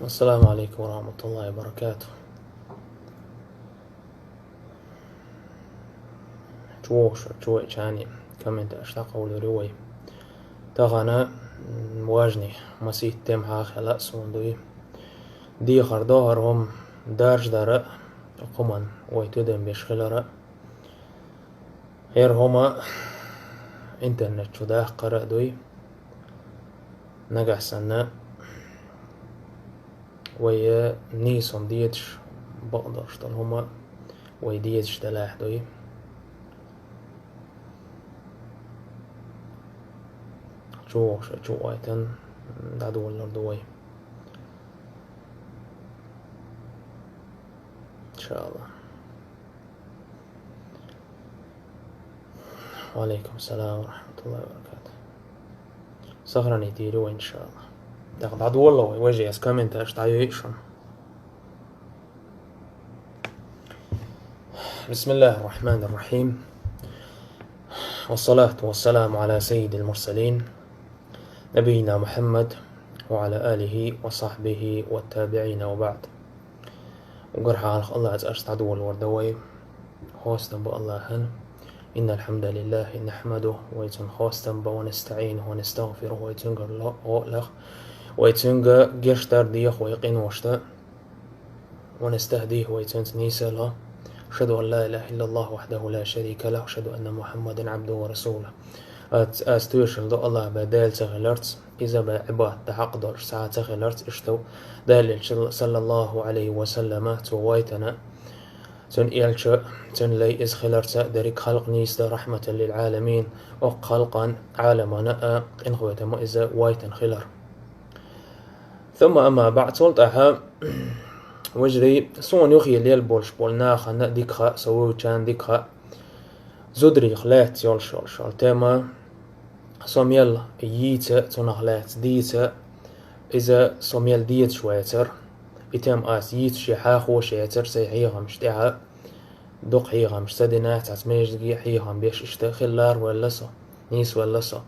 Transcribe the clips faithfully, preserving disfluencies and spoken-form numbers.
Ассаламу Ӏалайкум ва рахьматуллахӀи ва баракатухӀ. Чу вогӀуш, чу вайчани комментарий дӀакховдийра вай. Тахана, м, важный, масийтта тема хьахийла а суна дуй. Дехар до хӀара хӀума даржадара а, кхуман вай тидам беш хилара а. ХӀара хӀума интернет чу даккхара а дуй. Нагахь санна вай нийса хӀума дезаш, бакъдолуш долу хӀума вай дезаш делахь дуй. Чу вогӀуш, чу вайтан дӀадолалур ду вай. Иншалла. Ва Ӏалайкум салам ва рахьматуллахӀи ва баракатухӀ. Сохранить йийр ю вай, иншалла. ТӀаккха дӀадолалу вай, вежарий, ас комментарий дӀайойуш. بسم الله الرحمن الرحيم. والصلاة والسلام على سيد المرسلين نبينا محمد وعلى آله وصحبه والتابعين وبعد. Уггар хьалха АллахӀан цӀарца дӀадолалур ду вай. Хастам бу АллахӀан. إن الحمد لله نحمده, вай цунна хастам бу, ونستعينه ونستغفره, вай цуьнгара ло-, гӀо а лаха, вай цуьнга гечдар деха вай къиношна, ونستهديه, вай цуьнца нийса ло. أشهد أن لا إله إلا الله وحده لا شريك له، وأشهد أن محمدا عبده ورسوله. Ас, ас тоьшалла до АллахӀ бен Дела ца хиларца, иза бен Ӏибадат дан хьакъ долуш цхьа а ца хиларца, иштта Далла элча, саллаллахӀу Ӏалайхи ва саллама, цо вайтина, цуьнан элча, цуьнан лай иза хиларца, дерриг халкъ нийса дан, رحمة للعالمين, окху халкъан, Ӏаламана а къинхетама иза вайтина хилар. ثم أما بعد, цул тӀаьхьа, вежарий, суна юххе лелла болуш болу нахана дика хаьа, со вуьйчарна дика хаьа, зударех лаьцна йолуш йолуш йолу тема, со мел йийца, цунах лаьцна дийца, иза со мел дезаш вацара, и тема ас йийца шен хьахош яцара сайн хьехамаш тӀехь, дукха хьехамаш ца дина, цхьацца межиге хьехам беш иштта хилла лаьрвелла со, нийсвелла со.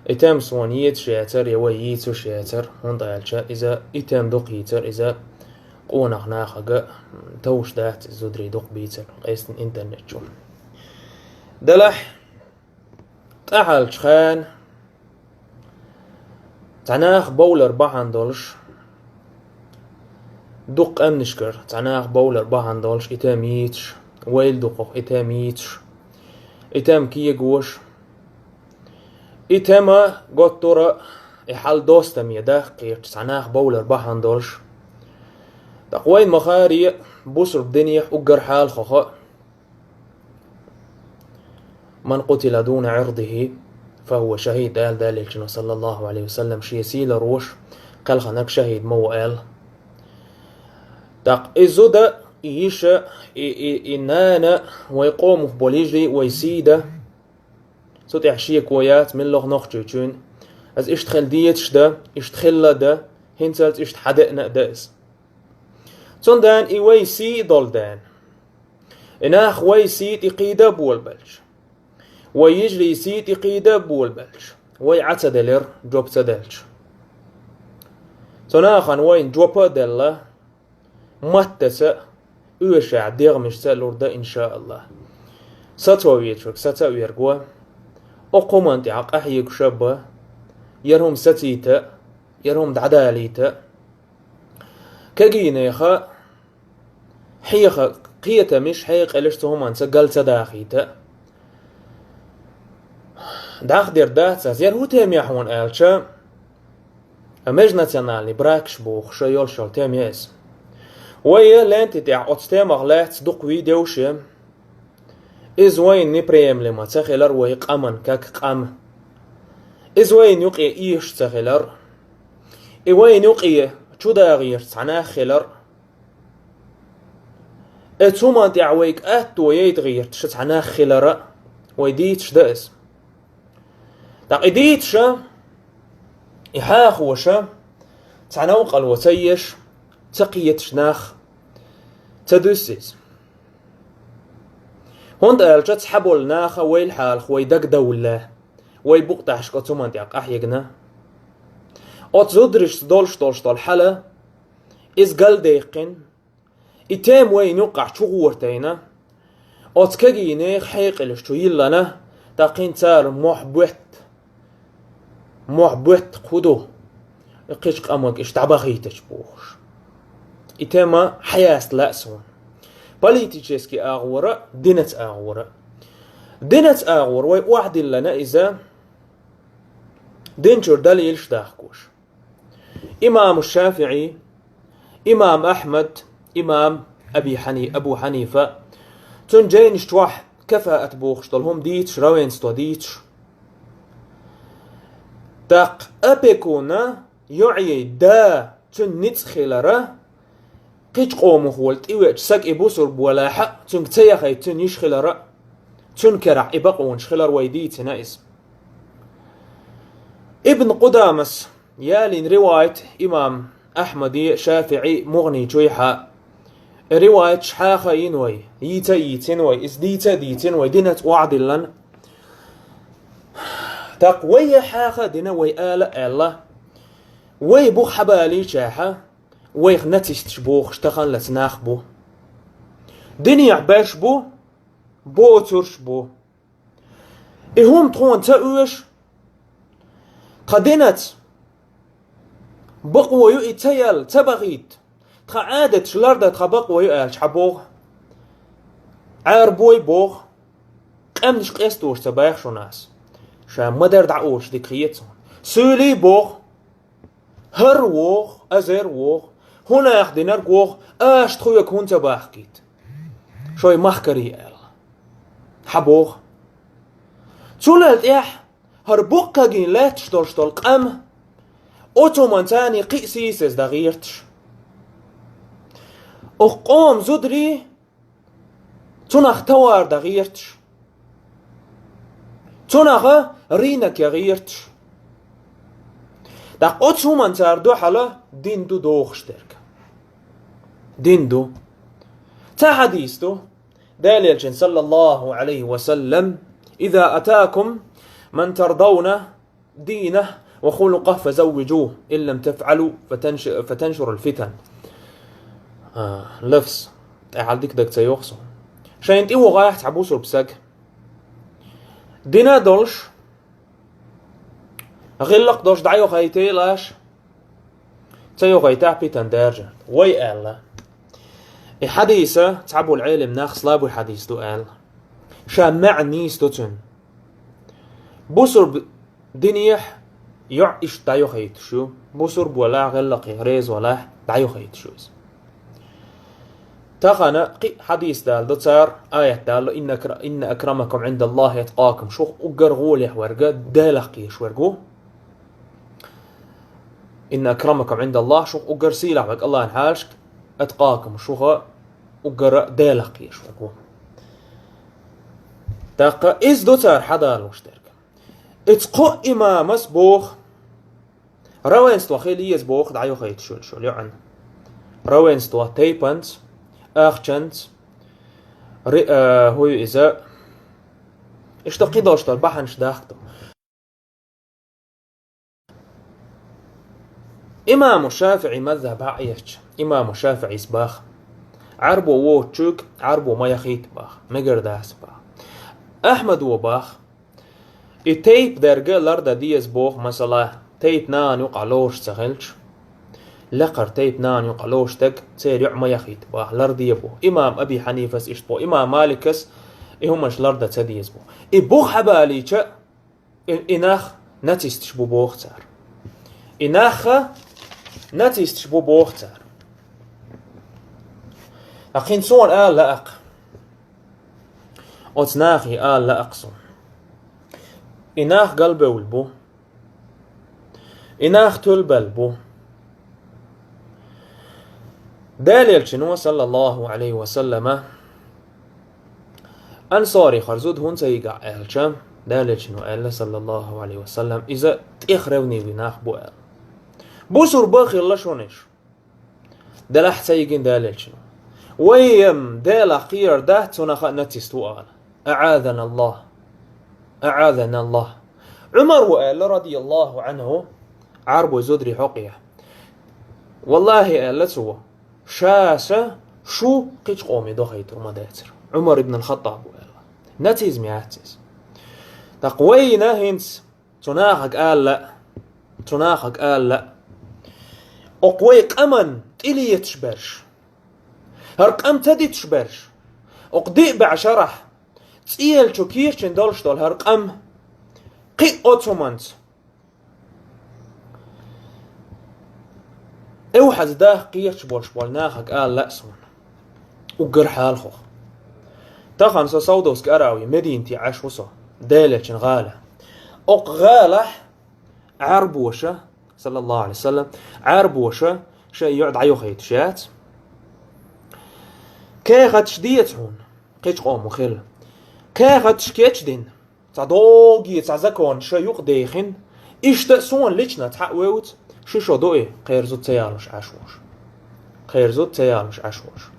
И тема суна йийцаш яцара, я вай йийцуш яцара, хӀунда аьлча иза и тема дукха йийцар, иза къонах нахага товш дац, иза зударий дукха бийцар, къаьстина интернет чу. Делахь, тӀаьхьалчу хенахь цхьа нах бовлар бахьана долуш, дукха къаьмнашкара цхьа нах бовлар бахьана долуш, и тема йийцаш, вайл дукхах и тема йийцаш, и тема кегош, и тема готтура, и хьал достаме даккхийчу цхьа нах бовлар бахьана долуш. ТӀаккха вайн ма-харе, бусурба динехь уггар хьалхахо, من قتل دون عرضه فهو شهيد, аьлла Далла элчано, саллаллахӀу Ӏалайхи ва саллам, шен сий ларъеш кхелхинарг шахӀид ма ву аьлла. ТӀаккха и зуда, и йиша, и, и, и нана, вай къомах болу йижарий, вай сий дан, цу тӀехь шеко яц муьлхха нохчочуьнан. Иза иштта хила дезаш дан, иштта хилла дан, хӀинцалц иштта хьадеана а дан иза. Цундела и вай сий а долу дела, и нах вай сий тӀе кхийда а болабелча, вай йижарий сий тӀе кхийда а болабелча, вай Ӏа ца делира, жоп ца делча. Цу нахана вайна жоп а делла, маттаца а, оьшахь дегӀмашца а лур дан, иншааллахӀ. Сацо везарг саца а верг ву, окху хӀуманна тӀехь къахьоьгуш а бан, яра хӀума сацийта а, яра хӀума дӀадалийта а. Кегийнеха хьеха кхетамаш, хьекъалш цу хӀуманца гал ца дахийта. ДӀахадер дац ас, яра хӀун тема я хьуна аьлча, межнациональный бракаш бохуш йолуш йолу тема я иза. Вай ленти тӀехь оцу темах лаьцна дукха видеош я. Иза вайна неприемлемо ца хилар вай къаман как къам. Иза вайна юкъе эшаш ца хилар. И вайна юкъе чудагӀераш цхьа нах хилар. Оцу хӀуманна тӀехь вайга аьтто яйта гӀерташ цхьа нах хилар а вай дийцаш дан иза. ТӀаккха и дийцаш а, и хьахош а, цхьа новкъарло ца еш, ца кхеташ нах ца дуьсу иза. ХӀунда аьлча цхьаболу наха вайл хьалха вай дагадовлла, вай букъ тӀехьашка оцу хӀуманна тӀехь къахьегна. Оцу зударшца долуш долуш долу хьала, иза галдаьккхина, и тема вайна юккъахь чу гӀортайна, оцу кегийнех хьекъалаш чу йиллана, тӀаккха хӀинца цара мохь бетта, мохь бетта хӀун ду, кхечу къаман иштта дӀабахийтача бохуш. И тема хьаяста лаьа суна. Политически агӀора, динаца агӀора. Динаца агӀора вай охьадиллана иза, динчуьра далилаш дахкош. Имам ШафиӀи, имам Ахьмад, имам Аби Хьани-, Абу Хьанифа, цуьнан жайнаш чохь кафаат бохуш долу хӀума дийцаш, равенство дийцаш. ТӀаккха опекуна, йоӀе да, цуьнан ницкъ хилара, кхечу къомах волу тӀевеача сага и бусурба валахь а, цуьнга ца яхайта цуьнан йиш хилара, цуьнан керахь и бакъонаш хилар вай дийцина иза. Ибн Къудамас ялийна ривайт имам Ахьмаде, ШафиӀи, МугӀни чуьйхьа. Ривайташ хьаха йина вай, йийца а йийцина вай, иза дийца а дийцина вай, динаца охьадиллина. ТӀаккха вай я хьаха а дина, вай ала а аьлла, вай буха хьабалийчахьа, вайх нацисташ бохуш таханлаца нах бу. Динехь беш бу, боцурш бу. И хӀума тхуна ца оьшу, тхан динаца бакъо ю и ца яла, ца бахийта, тхан Ӏадаташ лардан тхан бакъо ю аьлча хьан боху? Ӏарбой боху, къаьмнаш къестош ца баьхна шуна ас. Ша ма-дарра дӀаоьшу дика хета суна. Суьйлий боху, хӀара воху, азар воху, хӀун нах динарг воху, аша тхоьга хӀунда ца бахкийта? Шой махкарий аьлла. Хьан боху? Цул тӀаьхьа хӀара буккхагин лаьтташ долуш долу къам, оцу хӀуманца царний кхин а сийсаза дан гӀерташ. Оха къоман зударий, цунах товар дан гӀерташ. Цунах рынок ян гӀерташ. ТӀаккха оцу хӀуманна цара дуьхьал дин ду дохуш дерг. Дин ду. Цхьа хьадис ду. Делан Элчан, саллаллаху алейхи ва саллам: «Иза атакум ман тардавна динаху ва хулукъаху фазаввижуху, ин лам тафъалу фатанш-, фатаншурул фитан». А, лафз. ТӀаьхьал дика даг ца йоху со. Шайна тӀе вогӀахь цхьа бусурба саг. Дина долуш, гӀиллакх долуш дӀайохуьйтийла аша. Ца йохуьйтахь питан даьржа. Вай аьлла. И хьадиса цхьаболу Ӏелам нах слабый хьадис ду аьлла. Ша маьӀна нийса ду цуьнан. Бусурба динехь йоӀ иштта дӀайохуьйтуш ю. Бусурба валахь, гӀиллакхе реза валахь, дӀайохуьйтуш ю иза. Тахана кхин а хьадис даладо цара, аят даладо: «Инна акра-, инна акрамакум Ӏиндаллахи аткъакум». Шух уггар гӀолехь верг Делах кхоьруш верг ву. «Инна акрамакум Ӏиндаллах», шух уггар сийлахь верг Аллахьан хьалашка, «аткъакум», шух уггар Делах кхоьруш верг ву. ТӀаккха иза ду цара хьадалош дерг. Иза кхо имамас боху, равенство хила еза боху дӀайохуьйтуш йолу йоӀана. Равенство тайпанца, ахчанца, ри-, а, хӀу ю иза, иштта кхидолуш долу бахьанаш дахка ду. Имаму ШафиӀи мазхӀаб хьаэцча, имаму ШафиӀис баха: Ӏарбо воцучуьнга Ӏарбо ма яхийта баха, мегар дац баха. Ахьмадо баха: и тайпа дерг лардан деза боху, масала, тайпа нана юкъахь лоруш ца хилча, лакхара тайпа нана юкъахь лоруш дерг церан йоӀ ма яхийта баха, ларде боху. Имам Аби Хьанифас иштта боху, имам Маликас и хӀуманаш лардан ца деза боху. И буха хьабалийча, и, и нах нацисташ бу боху цара. И нах нацисташ бу боху цара. Ткъа кхин суна ала лаьа-кх. Оцу нахе ала лаьа-кх суна. И нах галбевлла бу. И нах туьлбелла бу. Делан Элчано, саллаллаху алейхи ва саллама, ансарий хӀара зуда хӀунда ца йигахь аьлча, Делан Элчано аьлла, саллаллаху алейхи ва саллам, иза тӀех ревнивый нах бу аьлла. Бусурба хилла шуна уьш. Делахь ца йигина Делан Элчано. Вай-м Делах кхерар дац, цунах а нацист ву ала. АӀазаналлах. АӀазаналлах. Ӏумар ву аьлла, радияллаху Ӏанху, Ӏарбой зударий хьокъехь. Валлахи, аьлла цо, Ша са шу кхечу къоме дохуьйтур ма дацара. Ӏумар ибн ал-Хаттаб ву аьлла. Нацизм яц иза. ТӀаккха вайна хӀинца цу нахага ала, цу нахага ала, окху вай къаман тӀелеташ берш, хӀара къам ца диташ берш, окху диъ бӀе шарахь цӀелачу кечйина долуш долу хӀара къам кхин а оцу хӀуманца эвхьаза даха кхеташ болуш болу нахага ала лаьа суна. Уггар хьалхох. Тахана со Саудовски Аравия, Мединате Ӏаш ву со, Делечун гӀала. Окху гӀалахь Ӏарбоша, саллаллаху Ӏалайхи ва саллам, Ӏарбоша шайн йоӀ дӀайохуьйтуш яц. Кехаташ деза хьуна, кхечу къомо хила. Кехаташ кечдина, цхьа догий, цхьа закон шайн юкъа дехина, иштта а суна лично цхьаъ вевза, ши шо ду и, кхерзо ца ялош Ӏаш волуш. Кхерзо ца ялош Ӏаш волуш.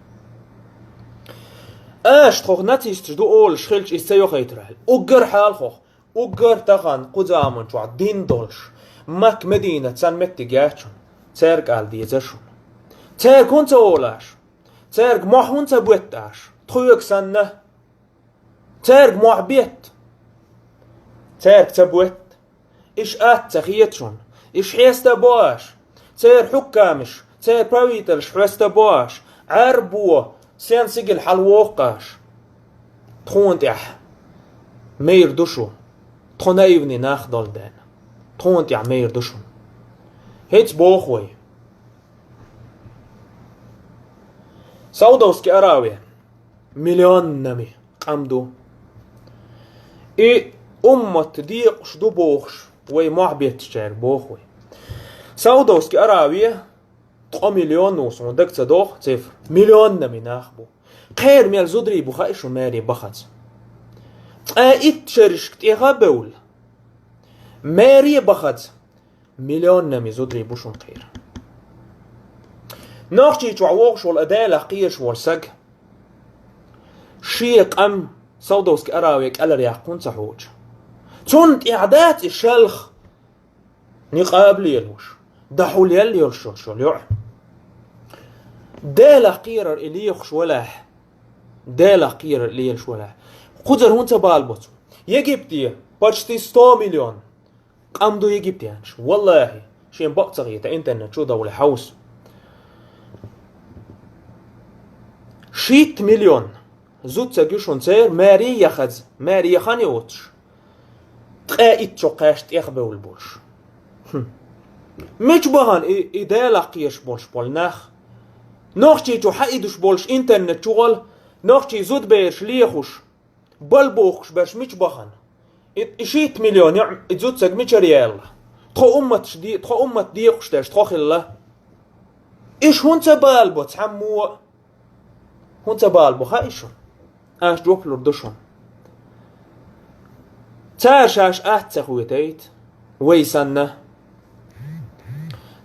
Аша тхох нацисташ ду олуш хилча, иза ца йохуьйтур аьлла. Уггар хьалхох, уггар тахана кху заман чохь дин долуш, Макка, Медина санна меттиг яц шуна, цаьрга ала деза шуна. Цаьрга хӀунда ца олу аша? Цаьрга мохь хӀунда ца боьтту аша? Тхоьга санна, цаьрга мохь бетта. Цаьрга ца боьтту. Иша атта ца хета шуна. Иша хьеста бо аша. Церан хьуккамаш, церан правительш хьоьста бо аша. Ӏарбо, сен сигал хьалавоккху аша. Тхуна тӀехь майра ду шу. Тхо наивный нах долу дена. Тхуна тӀехь майра ду шуна. ХӀинца боху вай. Саудовски Аравия миллионнами къам ду. И уммат декъуш ду бохуш, вай мохь беттачаьрга боху вай. Саудовски Аравия ткъа миллион ву, суна дага ца доху цифра. Миллионнами нах бу. Кхера мел зударий бу хаьа шуна маьре бахаза? Ткъе итт шерашка тӀеха а бевлла, маьре бахаза миллионнами зударий бу шуна кхера. Нохчийчохь вогӀуш волу а Делах кхоьруш волу саг шен къам Саудовски Аравия кӀелара яккха хӀунда ца хьочу? Цунна тӀехь дац и шалха никъаб лелош, дахьулел йолуш йолу йоӀ? Делах кхерар и лехуш валахь, Делах кхерар и лелаш валахь, кхузара хӀунда ца балабо цо? Египте почти сто миллион къам ду египтянаш. Валлахи, шен бакъ ца хета, интернет чу а довлий хьовса. Шийтта миллион зудчаг ю шуна церан маьре яхаза, маьре яхан йоцуш, ткъе итт шо кхаьш тӀехбевлла болуш. Хм. Мича бахана и, и Делах кхоьруш болуш болу нах? Нохчийчу хьаидуш болуш интернет чу гӀала, нохчий зудбераш лехуш, балбохуш берш мича бахана? И, и шийтта миллион йоӀ, и зудчаг мичара яьлла? Тхо умматаш де-, тхо уммат декъуш дерш тхо хилла. Иша хӀунда ца балабо цхьаммо а? ХӀунда ца балабо хаьа шуна? Аша жоп лур ду шуна. Цара шаьш атта ца хетийта, вай санна.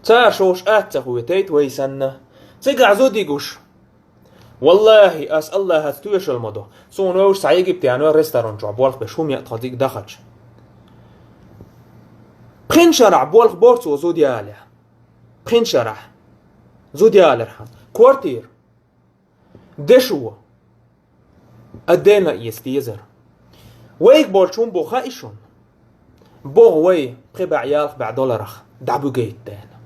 Цара шаьш атта ца хетийта, вай санна. Цигахь зуда йигуш. Валлахи, ас Аллахьаца тоьшалла ма до. Суна вевзаш цхьа египтяно ресторан чохь болх беш, хӀума яа тхо дика дахача. Пхи шарахь болх бора цо зуда ялале. Пхи шарахь. Зуда ялале хьан. Квартира. Дешо. Отдельно эца дезара. Вайга болчу хӀума бу хаьа шуна? Боху вай, пхи бӀе, ялх бӀе долларах дӀабуьгуьйту дена.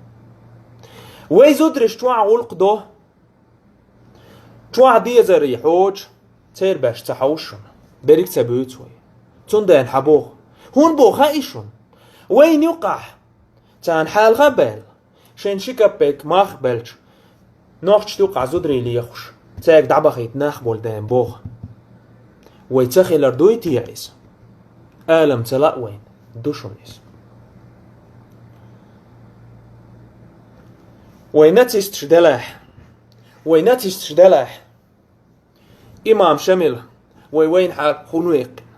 Вай зударша чохь гӀуллакх до. Чохь дезарий хьочу, церан беш ца хьовшу шуна, берриг ца буьйцу вай. Цундела хьан боху? ХӀунда боху хаьа шуна? Вайна юкъахь, царна хьалха а баьлла, шайн ши капек мах а белча, нохчашна юкъахь зударий лехуш, цаьрга дӀабахийта нах болу дена боху. Вай ца хилар дуй те иза? Алам ца лаьа вайна, ду шуна иза. Вай нацисташ делахь, вай нацисташ делахь, имам Шамил, вай вайна хьа хӀунда веккхина?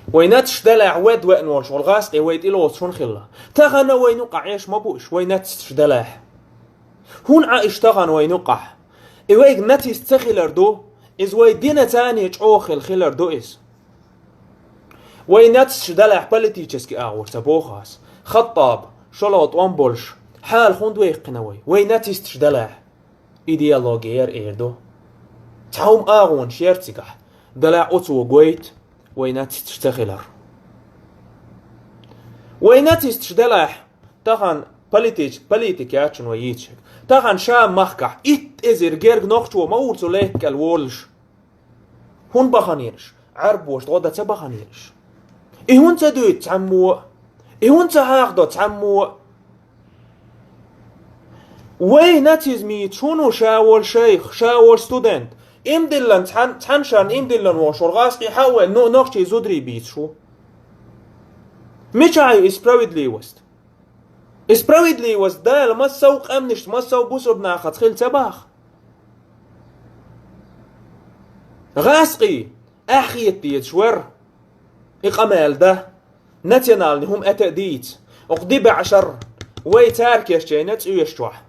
Вай нацисташ делахь, вед веана волуш волу гӀазкхи вай тӀе лоцуш хӀунда хилла? Тахана вайна юкъахь Ӏеш ма бу уьш, вай нацисташ делахь. ХӀунда Ӏа уьш тахана вайна юкъахь? И вайга нацист ца хилар ду, иза вай дина царна чӀогӀа хилла хилар ду иза. Вай нацисташ делахь политически агӀор ца боху ас. Хаттаб, шолгӀа тӀом болуш, хьала хӀунда веккхина вай? Вай нацисташ делахь. Идеология яр эр ду. Цхьа хӀума агӀонаш яр цигахь, далахь оцо гойту вай нацисташ ца хилар. Вай нацисташ далахь, тахана политич-, политика яц шуна вай йийцича. Тахана ша махкахь итт эзар герга нохчо ма ву цу лаьтта кӀел волуш. ХӀунда бахана ераш? Ӏарбоша гӀо дан ца бахана ераш? И хӀунда ца дуьйцу цхьаммо а? И хӀунда ца хьахадо цхьаммо а? Вай нацизмица хӀун ву ша волу шайх, ша волу студент? Имдиллан цхьан-, цхьана шарна имдиллан волуш волу гӀазкхий хьан а вай но-, нохчий зударий бийцаш ву? Мичахь ю и справедливость? И справедливость Дала массо а къаьмнашца, массо а бусурба нахаца хила ца боху? ГӀазкхий, ахьа хета дезаш вара и къамел дан, национальный хӀума ата а дийца. Окху дибаьӀ шарра вай цара кечйина цӀоьш чохь.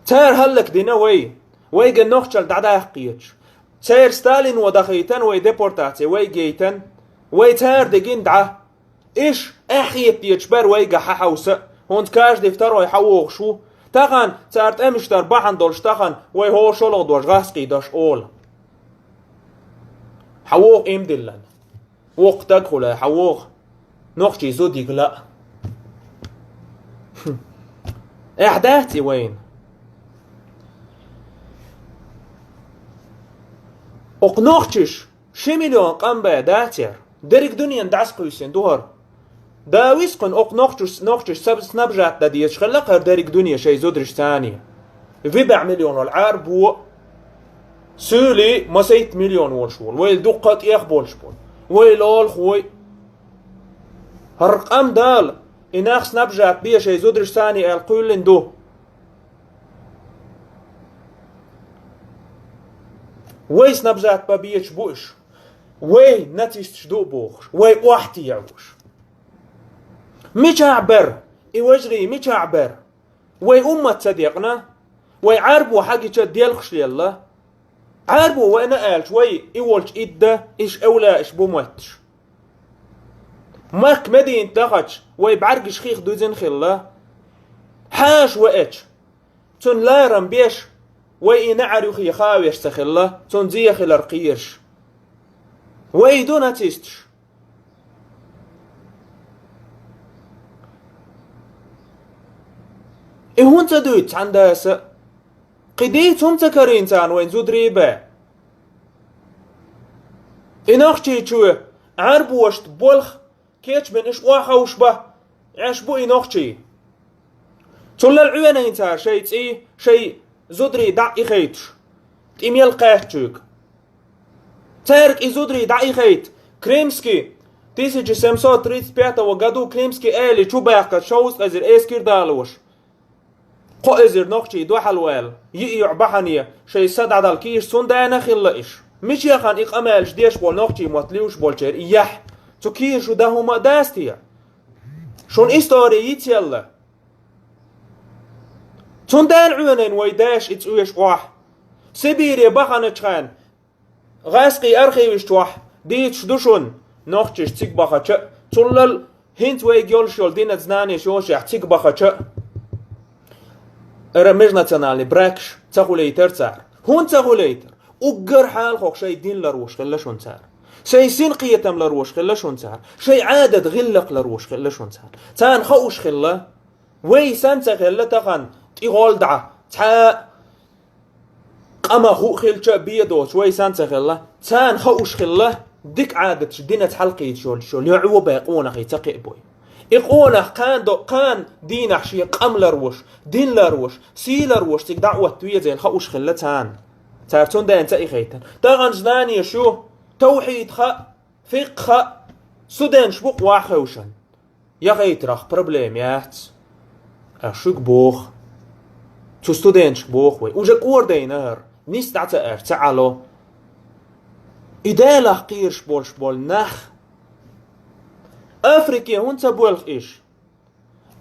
Цара хӀаллакдина вай, вайга нохчалла дӀадаккхийташ. Церан Сталино дахийтина вай депортаци, вай гейтина, вай цара дигина дӀа. Иша, ахьа хета дезаш бара вайга хьан хьовса, хӀунда каждый второй хьан вогӀуш ву. Тахана цара тӀемаш дар бахьана долуш тахана вай хӀора шолгӀа дош гӀазкхий дош олу. Хьан вогӀу имдиллан? Воккха стаг хуьлу, хьан вогӀу нохчий зуда йига лаа? Эхь дац и вайна? Окху нохчаш ши миллион къам бен дацара. Дерриг дуьненна дӀасакхуьйсина ду хӀара. Да висхуьн окху нохчуш-, нохчаш саб-, снабжат дан дезаш хилла хӀара дерриг дуьне шайн зудараш царний. ВибаьӀ миллион волу Ӏарбо, суьйлий масайтта миллион волуш волу. Вайл дуккха а тӀех болуш болу. Вайл олахой. ХӀара къам Дала, и нах снабжат бе шайн зудараш царний аьлла кхоьллина ду. Вай снабжат бан бечаш бу уьш. Вай нацисташ ду а бохуш, вай охьатеӀуш. Мичахь бара? И вежарий мичахь бара? Вай уммат ца декъна? Вай Ӏарбо хьагича делхаш лелла? Ӏарбо вайна аьлча, вай и волчу идда, иш эвлаиш бу мотташ. Макка Мединат дахача, вай бӀаьргаш хих дуьзина хилла. Хьаша ваьча, цунна ларам беш, вай и неӀар юххе хавеш ца хилла, цунна зе хилар кхераш. Вай ду нацисташ. И хӀун ца дуьйцу цхьана даса? Кхин дийца хӀума ца карийна царна вайн зударий бен? И нохчий чу Ӏарбошта болх кечбина иш охьаховш бан Ӏеш бу и нохчий. Цуллал Ӏоьнайна цара шайн цӀий, шайн зударий дӀа а ихайташ, тӀе мел кхаьччуьйга. Цаьрга и зударий дӀа а ихайта, Крымский, тысяча семьсот тридцать пятого году Крымский эли чу баьхкача шовзткъа эзар эскар далош. Кхо эзар нохчий дуьхьал ваьлла, йиъ йоӀ бахьане, шайн са дӀадала кийша цундела хилла иш. Мичахьана и къамелаш деш болу нохчий мотт луьйш болчеран и яхь? Цу кийша дан хӀума а дац те? Шуна истори йицъелла. Цундела Ӏоьнайна вай дайша и цӀоьш охьа. Сибире баханачхьана, гӀазкхий архиваш чохь дийцаш ду шуна, нохчаш цига бахача а, цуллал хӀинца вайга йолуш йолу динан знанеш йолушехь цига бахача а, ара межнациональный бракаш ца хуьлуьйтура цара. ХӀунда ца хуьлуьйтура? Уггар хьалха шайн дин ларвеш хилла шуна цара. Шайн синкхетам ларвеш хилла шуна цара. Шайн Ӏадат гӀиллакх ларвеш хилла шуна цара. Царна хууш хилла, вай санна ца хилла тахана тӀе гӀолдӀа, цхьа къаман хӀуъ хилча а бен доцуш вай санна ца хилла, царна хууш хилла, дика Ӏадаташ динаца хьалакхийташ йолуш йолу, я Ӏобаь къонахий ца кхиабой. И къонах кхана до-, кхана дийнахь шен къам ларвеш, дин ларвеш, сий ларвеш цига дӀаотта везийла хууш хилла царна. Цара цундела ца ихайтина. Тахана знанеш ю, тавхьид хаьа, фикъхӀ хаьа, студенташ бу-кх охьахевшина. Яхийтарах проблема яц. Ас шуьга боху. Цу студенташка боху вай. Уже кӀордайна хӀара. Нис дӀа ца аьлча, ца Ӏало. И Делах кхераш болуш болу нах. Африке хӀунда ца боьлху иш?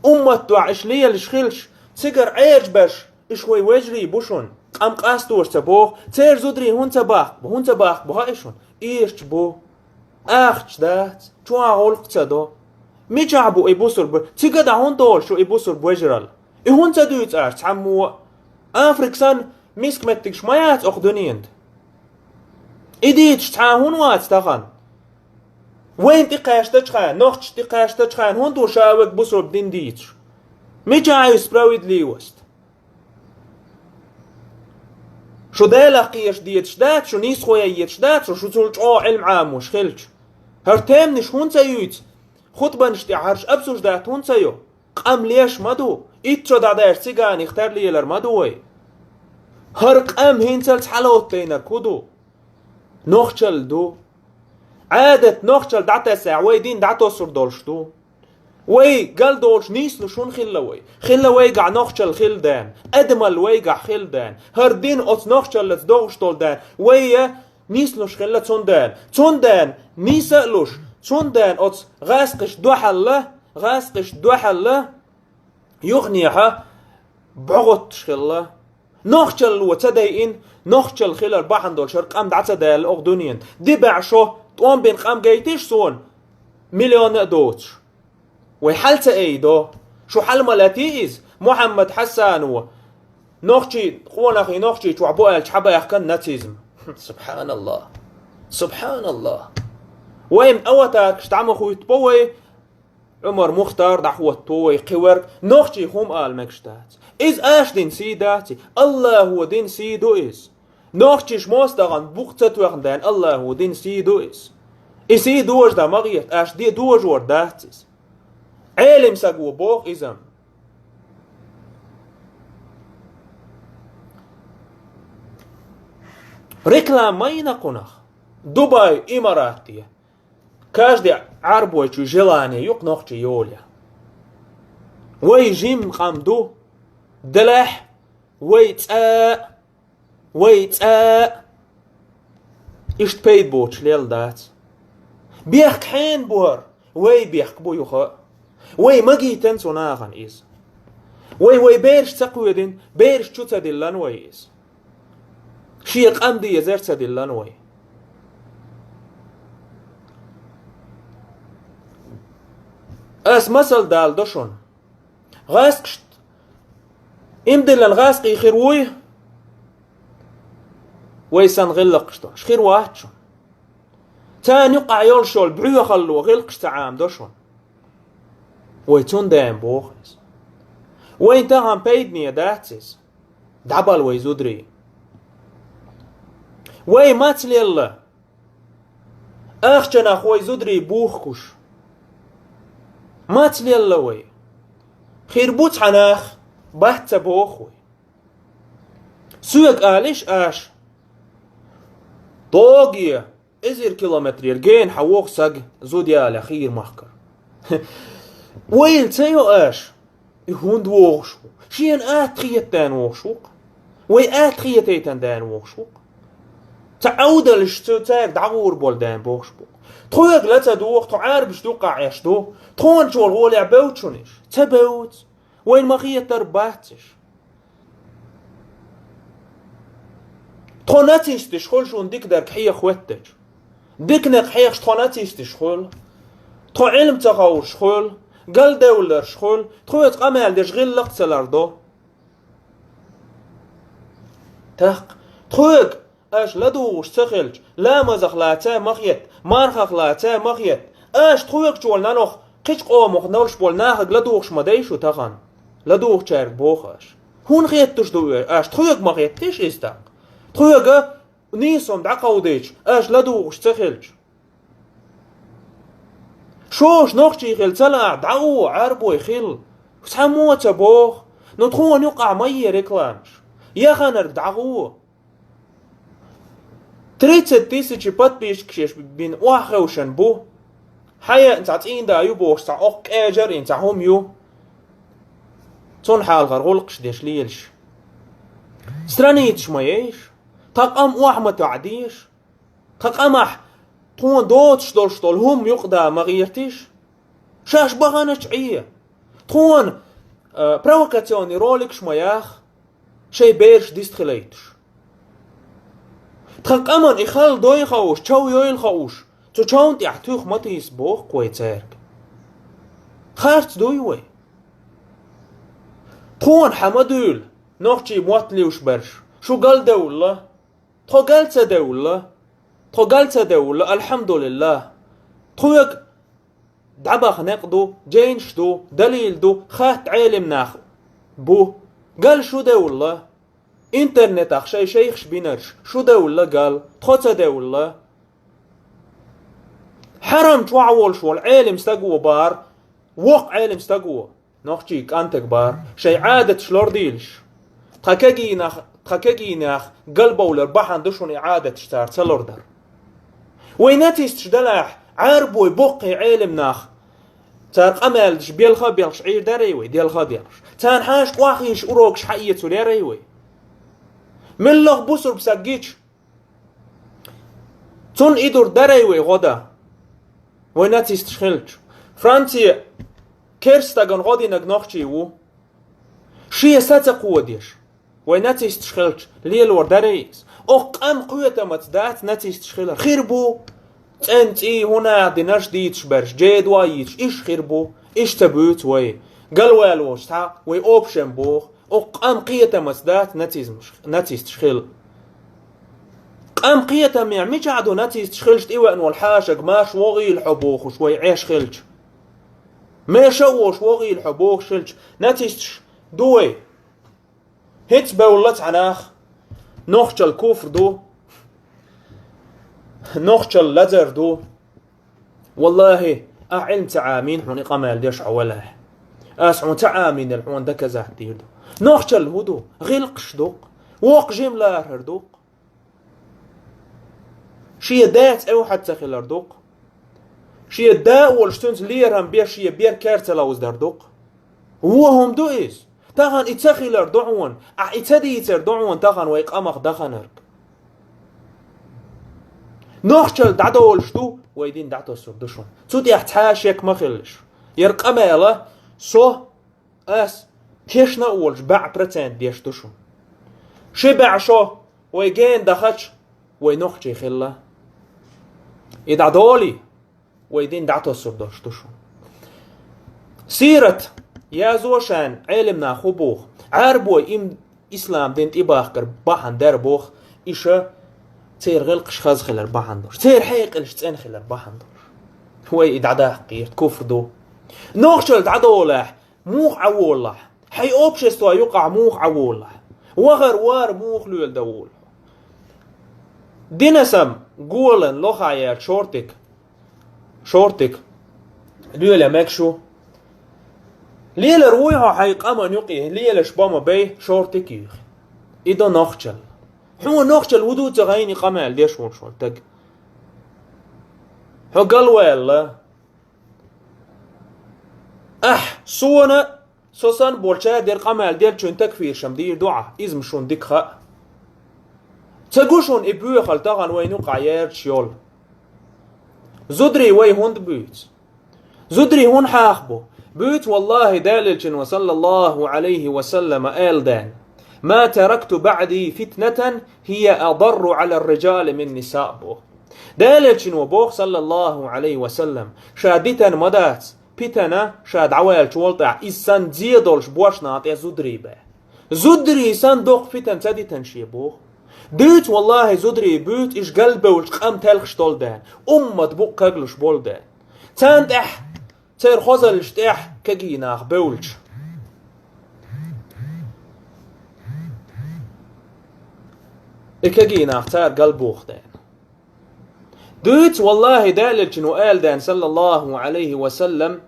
Уммат дуьхьа иш лелаш хилча, цигара Ӏежабеш, иш вай вежарий бу шуна. Къам къастош ца боху, церан зударий хӀунда ца баккха бу, хӀунда ца баккха бу хаьа шуна? Ирча бу. Ахча дац, чохь гӀуллакх ца до. Мичахь бу и бусурба? Цига дӀа хӀунда долуш ю и бусурба вежаралла? И хӀунда ца дуьйцу аш цхьаммо а? Африка санна, Миска меттигаш ма яц окху дуьненан тӀе. И дийцаш цхьа а хӀунда вац тахана? Вайна тӀекхаьчначхьа, нохчашна тӀекхаьчначхьа хӀунда ву ша вега бусурба дин дийцаш? Мичахь ю справедливость? Шу Делах кхеташ дезаш дац, шу нийсхо ян езаш дац, шу, шу цул чӀогӀа Ӏилма Ӏамош хилча. ХӀара теманаш хӀунда ца юьйцу? Хутбанаш тӀехь хӀорш обсуждать хӀунда ца йо? Къам леш ма ду. Итт шо дӀадаьлча циганих тарлелар ма ду вай. ХӀара къам хӀинцалц хьалоттайнарг хӀун ду? Нохчалла ду. Ӏадат нохчалла дӀатесахь, вай дин дӀатосур долуш ду. Вай галдолуш нийслуш хӀунда хилла вай? Хилла вайгахь нохчалла хилла ден, адамалла вайгахь хилла ден. ХӀара дин оцу нохчаллаца догӀуш долу ден. Вай я нийслуш хилла цундела. Цундела нийса а луш, цундела оцу гӀаскхиш дуьхьалла, гӀаскхиш дуьхьалла, юханехьа бӀогӀуттуш хилла. Нохчалло ца дайина, нохчалла хилар бахьана долуш хӀара къам дӀа ца даьлла окху дуьненан. ДибаьӀ шо тӀом бина къам гайтиш суна, миллион а доцуш. Вай хьал ца айдо. Шу хьал ма латий иза, Мухьаммад Хьасано, нохчий, къонахий нохчий чохь бу аьлча хьабаьхкан нацизм. Субханаллах. Субханаллах. Вайн аватаркаш дӀа ма хуьттабо вай, Ӏумар Мухтар дӀахӀотто вай кхин верг, нохчий хӀума ала мегаш дац. Иза аша дина сий дац и, Аллахо дина сий ду иза. Нохчийш мостагӀан букъ ца тоьхна ден Аллахо дина сий ду иза. И сий дожа дан ма гӀерта, аша де дожор дац иза. Ӏелим саго боху иза. Реклама ма йина кхунах. Дубай, Имарат де. Каждый Ӏарбойчу желание юкъа нохчий йоле. Вай жим къам ду, делахь, вай цӀа, вай цӀа, иштта пайда боцуш лелла дац. Бехк хьенан бу хӀара? Вай бехк бу юха а. Вай магийтан цу нахана иза. Вай, вай бераш ца кхоьдина, бераш чу ца диллан вай иза. Шен къам дезар ца диллан вай. Ас масал дала до шуна. ГӀаскхашта имдиллан гӀаскхий хир вуй? Вай сан гӀиллакхаш долуш хир вац шуна. Царна юкъахь йолуш йолу бӀоьхалло гӀиллакхаш ца Ӏамадо шуна. Вай цундела боху иза. Вайн тахана пайдане дац иза. ДӀабала вай зударий. Вай маца лелла? Ахчанах вай зударий бухкуш. Маца лелла вай? Хир бу цхьа нах, бац ца боху вай. Соьга алиш аша, догӀе, эзар километрера гена хьан воху саг зуда яле хийра махкара. Вайла ца йо аша, и хӀунда вохуш ву? Шена атта хетаден вохуш ву-кх. Вай атта хетайтан ден вохуш ву-кх. Ца Ӏовдалаш цу цаьрга дӀагӀур болу ден бохуш бу. Тхоьга ла ца доху, тхо Ӏарбаш дуккха Ӏеш ду. Тхона чуьра гӀолехь бевдда шуна иш? Ца бевдда. Вайна ма хетар бац иш. Тхо нацисташ хуьлу шуна дика дерг хьеха хӀоьттича. Дика некъ хьехаш тхо нацисташ хуьлу. Тхо Ӏилма ца ховраш хуьлу. Галдевлларш хуьлу. Тхоьца къамел деш гӀиллакх а ца лардо. ТӀаккха тхоьга аша ладугӀуш ца хилча, ламазах лаца ма хетта, мархах лаца ма хетта. Аша тхоьга чуьра нанох кхечу къомах долуш болу нахага ладугӀуш ма дай шу тахана. ЛадугӀучаьрга боху аша. ХӀунда хетташ ду уьш? Аша тхоьга ма хеттиш иза тӀаккха? Тхоьга нийсом дӀакховдийча, аша ладугӀуш ца хилча. Шоша нохчий хила ца лаахь, дӀагӀо, Ӏарбой хила. Цхьаммо а ца боху. Ну тхуна юкъахь ма е рекламаш. Яханарг дӀагӀо. Тридцать тысяч подписчикаш бина охьахевшина бу. Хьаян цхьа цӀийнда ю бохуш, цхьа оккха кӀежар а йина, цхьа хӀума ю. Цунна хьалхара гӀуллакхаш деш лелаш. Страницаш ма ейша. Тхан къам охьа ма тоьӀдийша. Тхан къамахь тхуна доцуш долуш долу хӀума юкъадан ма гӀертийша. Шаьш баханачу Ӏе. Тхуна, а, провокационный роликаш ма яха. Шайн бераш дистхилайташ. Тхан къаман и хала дой хууш, чов йойла хууш, цу човна тӀехь туьха ма тийса боху вай цаьрга. Харц дуй вай? Тхуна хьан ма дуьйла, нохчий мотт луьйш берш, Шу гал девлла, тхо гал ца девлла, тхо гал ца девлла, альхьамдулиллахӀ. Тхоьга дӀабаха некъ ду, жайнаш ду, далил ду, хатта Ӏелим нах бу. Гал шу девлла. Интернетах шай шайхаш бинарш, шу девлла гал, тхо ца девлла. Хьарам чохь волуш волу Ӏелим стаг ву бара, воккха Ӏелим стаг ву, нохчий кӀантаг бара, шайн Ӏадаташ лордийлаш. Тхан кегийнах, тхан кегийнах галбовлар бахьана ду шуна и Ӏадаташ цара ца лордар. Вай нацисташ делахь, Ӏарбой боккхий Ӏелим нах, цара къамел деш белха а белхаш Ӏийр дарий вай, делха а делхаш. Царна хьаша къохьийша урокаш хьаэцур ярий вай. Меллах бусург саг гича, цунна и дур дарий вай гӀо дан, вай нацисташ хилча. Франция керста стагана гӀо динарг нохчий ву. Шен са ца кходеш, вай нацисташ хилча, лелор дарий иза? Окху къам кхетамаца дац нацисташ хилар. Хир бу, цӀена цӀий, хӀун наха динарш дийцаш берш, жедо а йийцаш, иштта хир бу, иштта ца буьйцу вай. Галваьлла волчу цхьа вай общем боху, окху къам кхетамаца дац нацизмаш, нацисташ хила. Къам кхетамехь мичахь ду нацисташ хилча тӀевеана волу хьашаг, марш вогӀийла хьо бохуш вай Ӏеш хилча? Меша а волуш вогӀийла хьо бохуш хилча, нацисташ ду вай? ХӀинца бевлла цхьа нах, нохчалла куфр ду, нохчалла лазар ду. ВаллахӀи, ахь Ӏилма ца Ӏамийна хьуна и къамел деш хьо валахь. Ас хьуна ца Ӏамийнал хьуна доказать дийр ду. Нохчалла хӀун ду? ГӀиллакхаш ду-кх. Воккха жима лархӀар ду-кх. Шен даца эвхьаза ца хилар ду-кх. Шен да а волуш, цуьнца лерам беш, шен бер кер ца ловзадар ду-кх. Вон хӀума ду иза. Тахана и ца хилар ду хьуна, ахь и ца дийцар ду хьуна тахана вай къамах даханарг. Нохчалла дӀадолуш ду, вай дин дӀатосур ду шуна. Цу тӀехь цхьа а шек ма хилалаш. Яра къамела со Ас тешна а волуш баьӀ процент деш ду шуна. Ши баьӀ шо вай гена дахача, вай нохчий хилла. И дӀадолий, вай дин дӀатосур долуш ду шуна. Сират язо шайна Ӏелам наха хӀун боху, Ӏарбой им ислам дин тӀебахкар бахьана дара боху, иша церан гӀиллакхаш хаза хилар бахьана долуш, церан хьекъалш цӀена хилар бахьана долуш. Вай и дӀадаккха гӀерта куфр ду. Нохчалла дӀадолахь, муха Ӏа волахь? Хьайн общество юкъахь муха Ӏа волахь? Вахар вара муха лоьла дан волахь? Динасам голан лохахь яьлча шортик, шортик лоьла мегаш ву. Лелар вуй хьо хьайн къаман юкъе, лелаш бан ма бай, шортик юьйхи. И до нохчалла. Хьуна нохчалла хӀун ду ца гӀайни къамел деш волуш волу таг? Хьо галваьлла. Ахь, суна, со санна болчара дерг къамел деллачуьнан такфиршам дийр ду Ӏа, иза-м шуна дика хаьа. Ца гу шуна и боьхалла тахана вайна юкъахь яьржаш йолу? Зударий вай хӀунда буьйцу? Зударий хӀунда хьаха бу? Буьйцу, валлахӀи, Делан Элчано, саллаллахӀу Ӏалайхи ва саллама, аьлла дена: «Ма таракту баӀди фитнатан хӀия адарру Ӏалар-рижали мин-нисаъ», боху. Делан Элчано боху, саллаллахӀу Ӏалайхи ва саллам, ша дитина ма дац питана, ша дӀаваьллачу волу тӀехь, иза санна зе долуш бош наха тӀе зударий бен. Зударий санна доккха питана ца дитина шен боху. Буьйцу, валлахӀи, зударий буьйцу, иша галбевлчу къам телхаш долу дена, уммат букъ каглуш болу дена. Царна тӀехь, церан хозаллаш тӀехь кегий нах бевлча, и кегий нах цара галбоху дена. Дуьйцу, валлахӀи, Делан Элчано аьлла дена, саллаллахӀу Ӏалайхи ва саллам: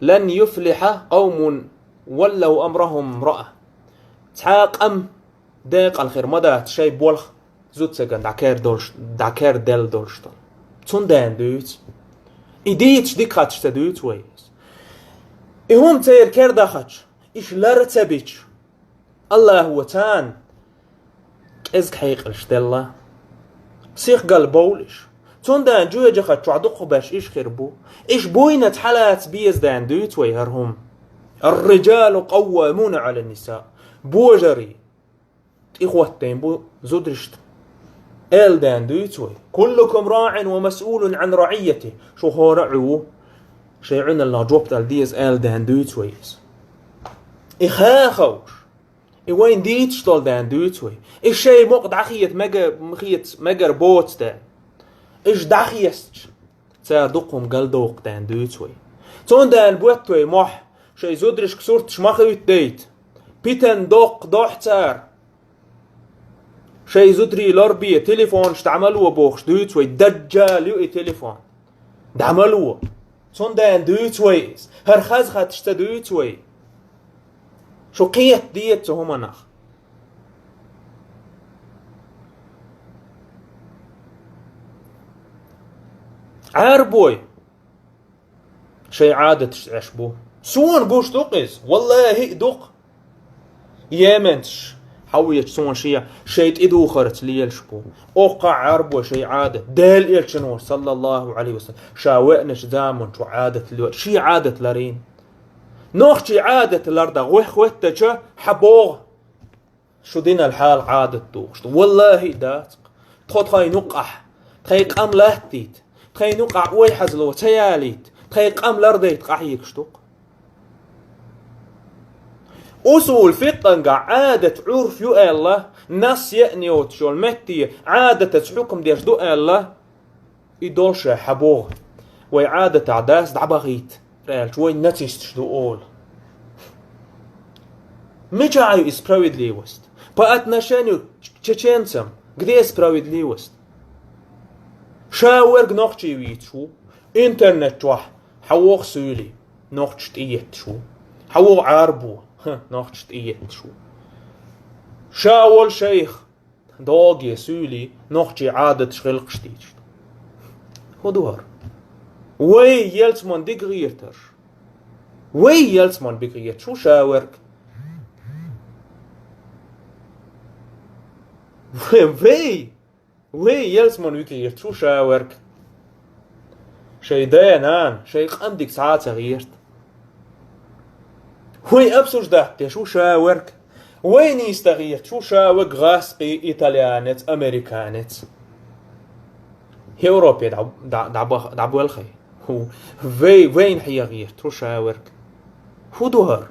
«Лан юфлиха къавмун валлав амрахум имраъа». Цхьа а къам декъала хир ма дац шайн болх зудсагана дӀакер долуш, дӀакер делла долуш долу. Цундела дуьйцу. И дийцаш дика хаташ ца дуьйцу вай иза. И хӀума церан кер дахача, иша лар а ца бича, АллахӀо царна кӀезиг хьекъалш делла. Сих галбовлу иша. Цундела жоьжахати чохь дукхахберш иша хир бу. Иша буйнаца хьалаца беза дена дуьйцу вай хӀара хӀума. «Ар-рижалу къаввамуна Ӏалан-нисаъ». Божарий тӀехӀоттийна бу зударшна. Аьлла дена дуьйцу вай: «Куллукум раӀин ва масъулун Ӏан раӀийятихӀ». Шу хӀора а Ӏу ву, шайн Ӏуьналлах жоп дала деза аьлла дена дуьйцу вай иза. И ха а хууш, И вайн дийцаш долу ден дуьйцу вай. И шайн мукъа дӀахета мега-, хета мегар боцу ден. Иштта дӀахецча, цара дукха хӀума галдоккху ден дуьйцу вай. Цундела бетта вай мохь, шайн зударшка сурташ ма хӀуьттадайта. Питана доккха дохьу цара. Шайн зударий лорбе, телефонаш дӀа ма ло бохуш дуьйцу вай, даджал ю и телефон. ДӀа ма ло. Цундела дуьйцу вай иза. ХӀара хазахеташ ца дуьйцу вай. Шу кхета деза цу хӀуманах. Ӏарбой шайн Ӏадаташ Ӏеш бу. Суна гуш ду-кх иза, валлахӀи а ду-кх. Йеменцаш хьавечу суна шен, шайн тӀедухарца лелаш бу. Оккха Ӏарбой шайн Ӏадат. Дела Элчано, саллаллаху Ӏалайхи ва саллам, ша веанчу заманчу Ӏадат ло-, шен Ӏадат ларийна. Нохчийн Ӏадат лардан гӀо хӀоьттича, хьан богӀу? Шу динал хьала Ӏадат духуш ду. ВаллахӀи а дац-кх. Тхо тхайн юккъахь, тхайн къам латтийта, тхайн юккъахь ойхьазло ца ялийта, тхайн къам лардайта къахьегаш ду-кх. Усул фикъхьангахь Ӏадат, Ӏурф ю аьлла, насс еана йоцуш йолу метте Ӏадатаца хьукам деш ду аьлла, и долуш хьан богӀу? Вай Ӏадатахь дац дӀабахийта аьлча, вай нацисташ ду олу. Мичахь ю и справедливость? По отношению к чеченцам где справедливость? Ша верг нохчий вийцаш ву. Интернет чохь хьан вогӀу суьйлий, нохчаш тӀеетташ ву. Хьан вогӀу Ӏарбо, хӀа, нохчаш тӀеетташ ву. Ша волу шайх, догӀе суьйлий, нохчийн Ӏадаташ, гӀиллакхаш дийцаш ду. ХӀун ду хӀара? Вай ялсаман дика гӀертарш. Вай ялсаман дика гӀерташ ву ша верг. Вай, вай, вай ялсаман дика гӀерташ ву ша верг. Шайн да-нана, шайн къам дика цхьа а ца гӀерта. Вай обсуждать деш ву ша верг. Вай нийса гӀерташ ву ша верг гӀазкхи, итальянец, американец. Европе дӀа-, дӀа-, дӀабах-, дӀабоьлхий. ХӀу, вай, вайна хьегӀерта ву ша верг. ХӀун ду хӀара?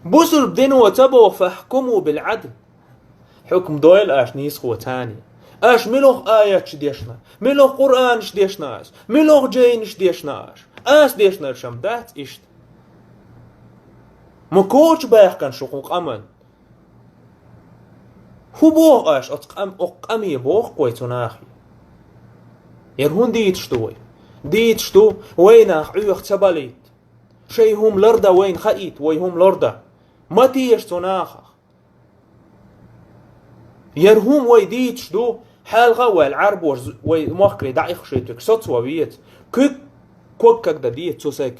Бусурба дино ца боху: «Фахкуму бил Ӏадл». Хьукм дойла аша нийсхо царна. Аша муьлха аяташ дешна, муьлха Къуръанаш дешна аша, муьлха жайнаш дешна аша. Аса дешнарш-м дац иштта. Ма коча баьхкина шу кху къаман. ХӀун боху аша оцу къам-, окху къаме боху вай цу нахе? Яра хӀун дийцаш ду вай? Дийцаш ду, вай нах Ӏоьху ца балийта. Шайн хӀума лардан вайна хаийта, вай хӀума лардан. Ма теша цу нахах. Яра хӀума вай дийцаш ду, хьалха а ваьлла Ӏарбоша з-, вай мохкаре дӀаихкуш верг соцо веза. Куьг ког когда деца цу сага.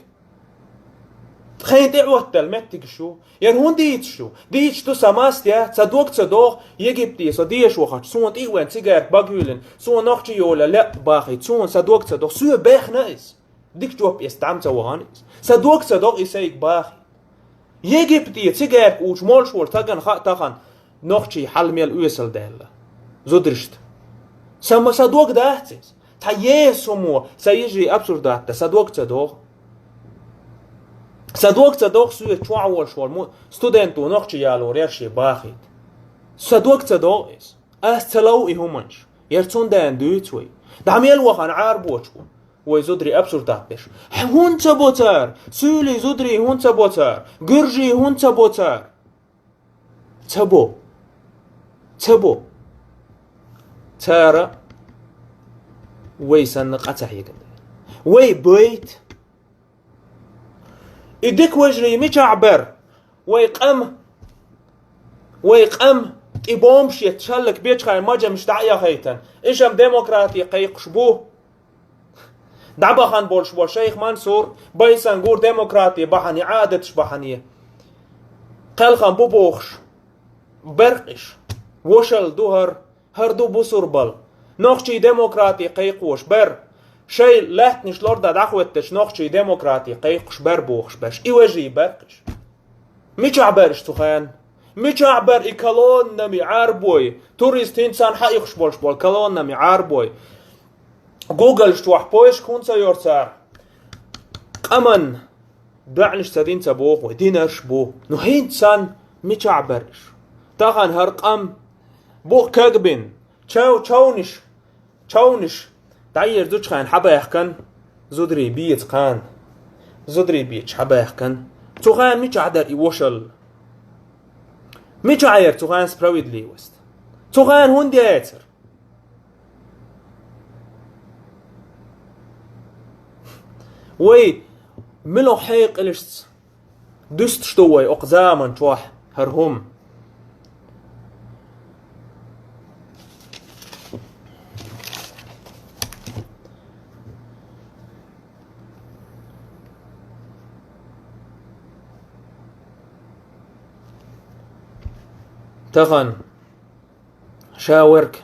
Тхайна тӀе а оттаделла меттигаш ю. Яра хӀун дийцаш ю? Дийцаш ду, сан мас яц, сан дог ца догӀу, Египте со деша вахча, суна тӀе а веана, цигарка багахь юьйлина, суна нохчи йолу лаьа бахийта, суна сан дог ца догӀу, соьга бехна иза. Дика жоп эца дӀа ма ца вахана иза. Сан дог ца догӀу и сайга бахийта. Египте цигарка уьйш молуш волу стагана хаьа тахана нохчий хьал мел оьсалдаьлла зударшта. Сан ма, сан дог дац иза. Цхьа еса хӀума сан йижарий обсуждать дан сан дог ца догӀу. Сан дог ца догӀу соьца чохь волуш волу му-, студенто нохчи ялор яра шен бахийта. Сан дог ца догӀу иза. Ас ца лов и хӀуманаш. Яра цундела дуьйцу вай. ДӀа мел вахана Ӏарбочу ву? Вай зударий обсуждать деш. ХӀунда ца бо цара? Суьйлий зударий хӀунда ца бо цара? Гуьржий хӀунда ца бо цара? Ца бо. Ца бо. Цара вай санна къа ца хьегна. Вай байта. И дика вежарий мичахь бара? Вай къам, вай къам тӀе бомбаш етта шаллак бечхайн мажамаш дӀа а яхайтана. Иша-м демократи кхайкхуш бу. ДӀабахана болуш бо шайх Мансур, Байсангур демократи бахьане, Ӏадаташ бахьане. Кхелхам бу бохуш. Беркъиш. Вошалла ду хӀара. ХӀара ду бусурбал. Нохчий демократи кхайкхош бер. Шайн лаьттанаш лордан дӀахӀоьттича нохчий демократи кхайкхуш бер бохуш берш. И вежарий беркъиш. Мичахь берш цу хенна? Мичахь бер и колоннами Ӏарбой, турист хӀинца сан хьаихуш болуш болу колоннами Ӏарбой? Гугалш чохь поиск хӀунда ца йора цара? Къаман доӀанаш ца дина ца боху вай, динарш бу. Ну хӀинца сан Мичахь бара уьш? Тахан хӀара къам бух кагбина. Чов-, човнаш, човнаш дӀаерзучу хенахь хьабаьхкина, зударий беца хенахь. Зударий бецахь хьабаьхкина. Цу хенахь мичахь дара и вошалла? Мичахь яра цу хенахь справедливость? Цу хенахь хӀунда яцара? Вай мила хьекъалашца дуьстуш ду вай окху заман чохь хӀара хӀума. Тахан ша верг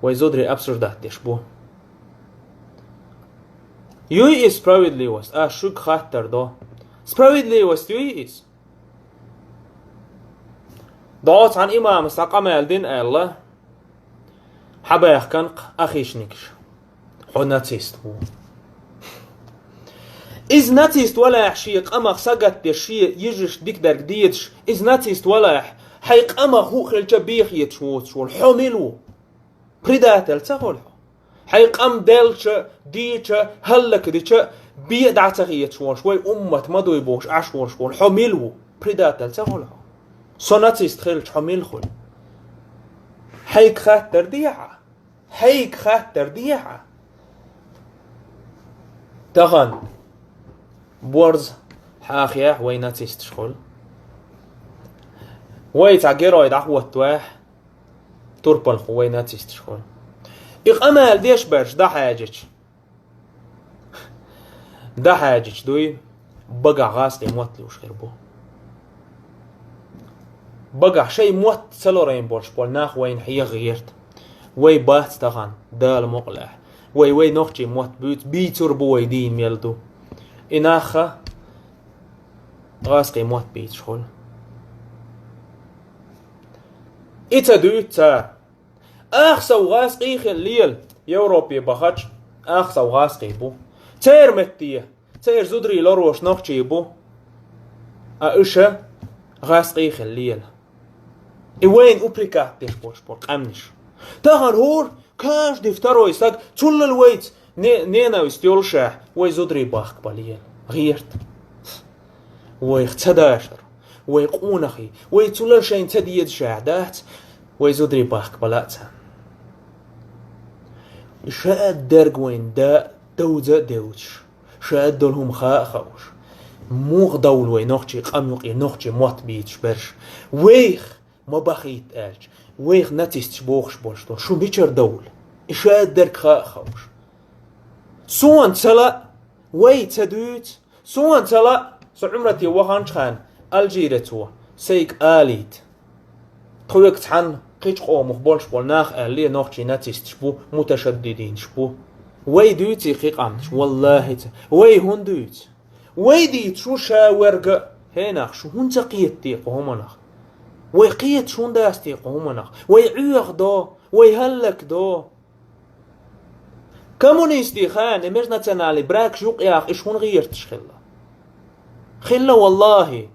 вай зударий обсуждать деш бу. Юй иза справедливость? Ас шуьга хаттар до. Справедливость юй иза? Доцу хьан имамас цхьа къамел дина аьлла, хьабаьхкина ахишникаш. Хьо нацист ву. Иза нацист валахь, шен къамах сагатдеш, шен йижарш дика дерг дезаш, иза нацист валахь, хьайн къамах хӀуъа хилча бехеташ воцуш волу хьо мила ву? Предатель ца хуьлу хьо? Хьайн къам делча, дийча, хӀаллакдича, бен дӀа ца хеташ волуш, вай уммат ма дуй бохуш Ӏаш волуш волу хьо мила ву? Предатель ца хуьлу хьо? Со нацист хилча, хьо мила хуьлу? Хьайга хаттар дехьа? Хьайга хаттар дехьа? Тахан борз хьахехь вай нацисташ хуьлу. Вай цхьа герой дӀахӀоттавехь, турпалхо вай нацисташ хуьлу. И къамел деш берш дӀахьаьжча, дӀахьаьжча дуй, багахь гӀазкхийн мотт луьйш хир бу. Багахь шайн мотт ца лорийна болуш болу нах вайна хьеха гӀерта. Вай бац тахана, Дала мукъалахь. Вай, вай нохчийн мотт буьйцу, бийцур бу вай дийна мел ду. И нахха гӀазкхийн мотт бийцуш хуьлу. И ца дуьйцу цара. Ах сов гӀазкхий хила лела, Европе бахача, ах сов гӀазкхий бу. Церан метте, церан зударий лорош нохчий бу. А уьш гӀазкхий хила лела. И вайна упрекать деш болуш бу къаьмнаш. Тахана хӀора, каждый второй саг, цуллал вайца не-, ненависть йолушехь, вай зударий бахка бан лела. ГӀерта. Вайх ца дашар, вай къонахий, вай цуллал шайна ца дезашехь дац, вай зударий бахка бан лаьа царна. Ша дерг вайна да довза а девзаш, ша долу хӀума хаа а хууш. Муха довла вай нохчий къам юкъе, нохчий мотт бийцуш берш? Вайх ма бахийта аьлча, вайх нацисташ бохуш болуш долу шу мичара довла? И ша дерг хаа а хууш. Суна ца лаа, вай ца дуьйцу, суна ца лаа, со Ӏумрате ваханчу хенахь Алжирецо сайга алийта. Тхоьга цхьанна кхечу къомах болуш болу нах аьлле, нохчий нацисташ бу, муташаддидинаш бу. Вай дуьйций кхин къаьмнаш? Валлахи ца. Вай хӀунда дуьйцу? Вай дийцуш ву ша верг а, хӀей нах, шу хӀунда ца кхета те кху хӀуманах? Вай кхеташ хӀунда дац те кху хӀуманах? Вай Ӏоьху до, вай хӀаллак до. Коммунистийн хенахь межнациональный бракаш юкъаяха иш хӀунда гӀерташ хилла? Хилла, валлахи.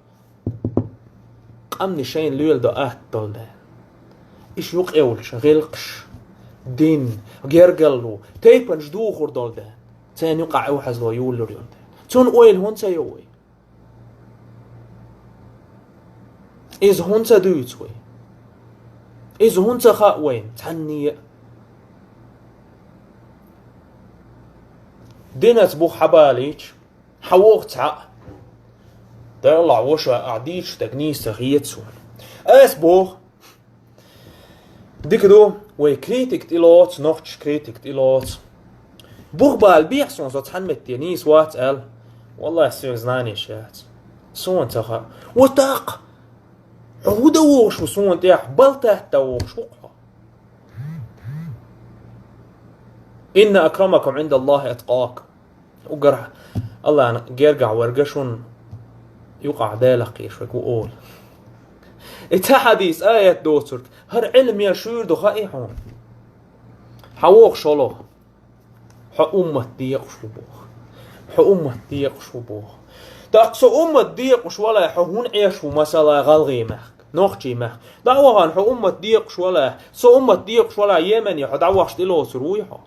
Къаьмнийн шайна леладо атта долу дела. Иш юкъаевлаш, гӀиллакхаш, дин, гергарло, тайпанаш духур долу дела. Церан юкъахь эвхьазло юллур йолу дела. Цунна ойла хӀунда ца йо вай? Иза хӀунда ца дуьйцу вай? Иза хӀунда ца хаьа вайна цхьанне а? Динаца бух хьабалийча, хьан воху цхьаъ? Далла ваша, ахь дийцуш дерг нийса ца хета суна. Ас боху, дика ду, вай критик тӀелоцу, нохчаш критик тӀелоцу. Бух бала бехьа суна, со цхьана метте нийса вац аьлла. Валлахи, соьга знанеш яц. Суна ца хаьа. Вот так! Хьо хӀун дан вогӀуш ву суна тӀехь? Балтатта вогӀуш ву хьо. Инна акрамакум Ӏиндаллахи аткъакум. Уггар Аллахьан гергахь верг шуна юкъахь Делах кхийраш верг ву олу. И цхьа хьадис, аят доцург, хӀара Ӏилма ян шуьйра ду хаий хьуна? Хьан воху шолгӀа? Хьо уммат декъаш ву боху. Хьо уммат декъаш ву боху. ТӀаккха со уммат декъуш валахь, хьо хӀунда Ӏеш ву масала гӀалгӀай мехка, нохчий мехка? ДӀа а вахана хьо уммат декъуш валахь, со уммат декъуш валахь, Йемене хьо дӀавахаш тӀелоцур вуй хьо?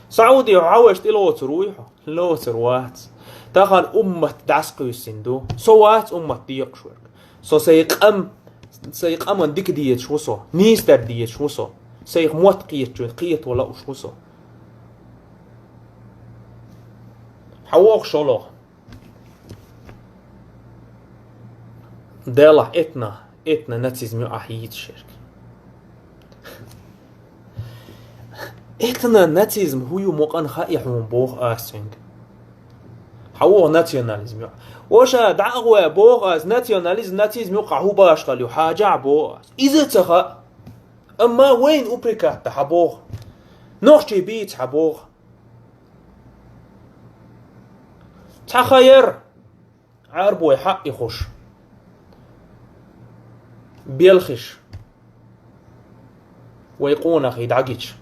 Саудий хьо хьавеш тӀелоцур вуй хьо? Лоцур вац. Тахан уммат дӀасакхуьссина ду. Со вац уммат декъуш верг. Со сай къам, сай къаман дика дезаш ву со, нийсдар дезаш ву со, сайх мотт кхетачун кхетавала лууш ву со. ХьавогӀу шолгӀа. Делахь этно, этно-нацизм ю ахь йийцаш ерг. Этно-нацизм хӀу ю мукъан хаьий хьуна, боху ас цуьнга. ХьавогӀу национализм ю. Ваша, дӀа а гӀой, боху ас, национализм, нацизм юкъахь хӀун башхалла ю, хьажахь, боху ас. Иза ца хаьа. Амма вайна упрекать дан хьан боху? Нохчий бийца хьан боху? Цхьа хан яра Ӏарбой хьаъ ихуш, белхаш вай къонахий дӀагича.